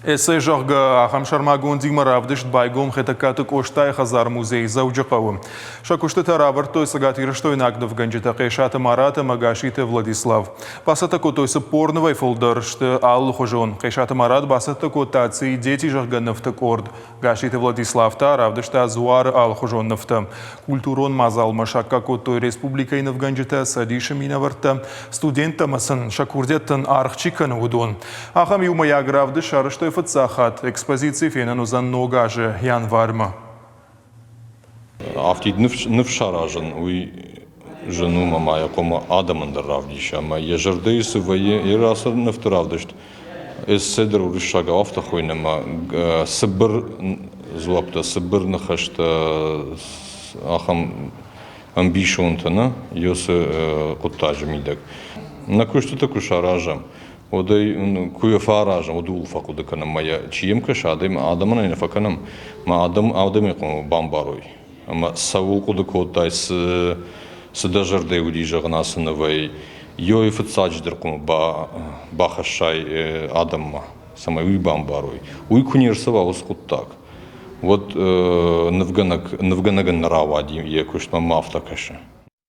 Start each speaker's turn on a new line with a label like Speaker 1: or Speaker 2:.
Speaker 1: Эссе, зӕгъгӕ, ахӕм сӕрмагондимӕ равдыст байгом Хетӕгкаты Къостайы хӕдзар-музейы Дзӕуджыхъӕуы. Сӕ куыстытӕ равӕрдтой цӕгатирыстойнаг нывгӕнджытӕ Хъесаты Марат ӕмӕ Гаситы Владислав. Бацӕттӕ кодтой 40 нывӕй фылдӕр сты алыхуызон. Хъесаты Марат бацӕттӕ кодта «Ци дети», зӕгъгӕ, нывты къорд. Гаситы Владислав та равдыста дзуары алыхуызон нывтӕ. Культурон мадзалмӕ саккаг кодтой республикӕйы нывгӕнджытӕ, цӕдисы минӕвӕрттӕ, студенттӕ ӕмӕ сын сӕ курдиӕттӕн аргъ чи кӕны, уыдон. Ахӕм иумӕйаг равдыст сарӕзтой фыццаг хатт. Экспозици фенӕн уыдзӕн ног азы январьмӕ.
Speaker 2: Афтид ныфс саразын, уый зын у ӕмӕ ма йӕ хъуамӕ адӕмӕн дӕр равдиса. Ӕмӕ йӕ зӕрдӕйы цы вӕййы, йӕ ацы нывты равдыст эссе дӕр уырыссагау афтӕ хуыйны ӕмӕ цыбыр дзуӕпптӕ, цыбыр ныхӕстӕ, ахӕм ӕмбисонтӕ нӕ уыцы хъуыддаджы мидӕг. Нӕ куыстытӕ куы саразӕм, уӕд ӕй куы йӕ фӕаразӕм, уӕд ууыл фӕхъуыды кӕнӕм ӕмӕ йӕ чи йӕм кӕса, адӕмӕн ӕй нӕ фӕкӕнӕм, ӕмӕ адӕм адӕмӕй хъуамӕ бамбарой. Ӕмӕ цӕуыл хъуыды кодтай, цы дӕ зӕрдӕ уыди зӕгъын ацы нывӕй, ёй фыццаджыдӕр хъуамӕ бахӕссай адӕммӕ, цӕмӕй уый бамбарой. Уый куы не рцӕуа уыцы хъуыддаг, уӕд нывгӕнӕг нывгӕнӕгӕн нӕ рауади йӕ куыстмӕ ма афтӕ кӕсы.